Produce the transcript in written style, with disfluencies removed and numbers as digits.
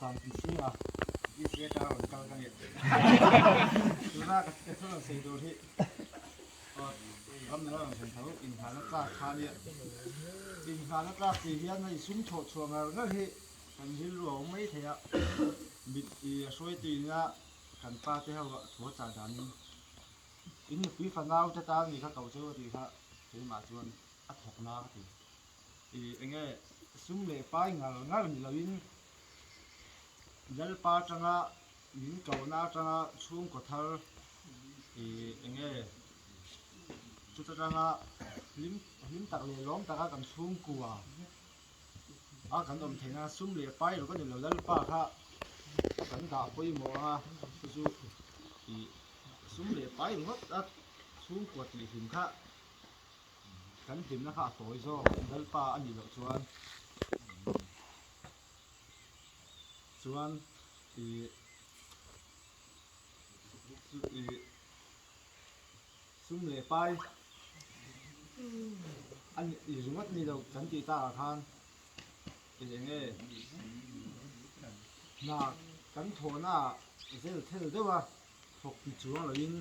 Tlantinsinga Israel atanga rawn kal ka ni. Tuna ka thu rawn sawi tur hi ram nula rawn sawi tho inghahna tlak kha a nia. Inghahna tlak tih hian hei sum thawh chhuah ngar ngar hi kan rilru a awm mai thei a. Mit i a hruaitu ina kan pa te ho thu a chah danin in nupui fanau te tan ni kha ko cheu a tih kha keimah chuan a thawk na ka ti. I enge sum leh pai ngar ngar ni loin Lalpa atanga min kohna atanga chhungkaw thar i enge chuta tanga hlim hlim tak leh lawm taka kan chhungkua a kan awm theihna sum leh pai rawk a ni lo Lalpa kha kan dah pawimawh anga chu chu i sum leh pai ringawt a chhungkua tih hlim kha Kan hlimna kha a tawi zawk, Lalpa a nih loh chuan chuan ih ih sum leh pai a nih ringawt ni lo kan tih takah khan ih eng nge hna kan thawhna ah zel thel deuh a thawk ti chuang loin.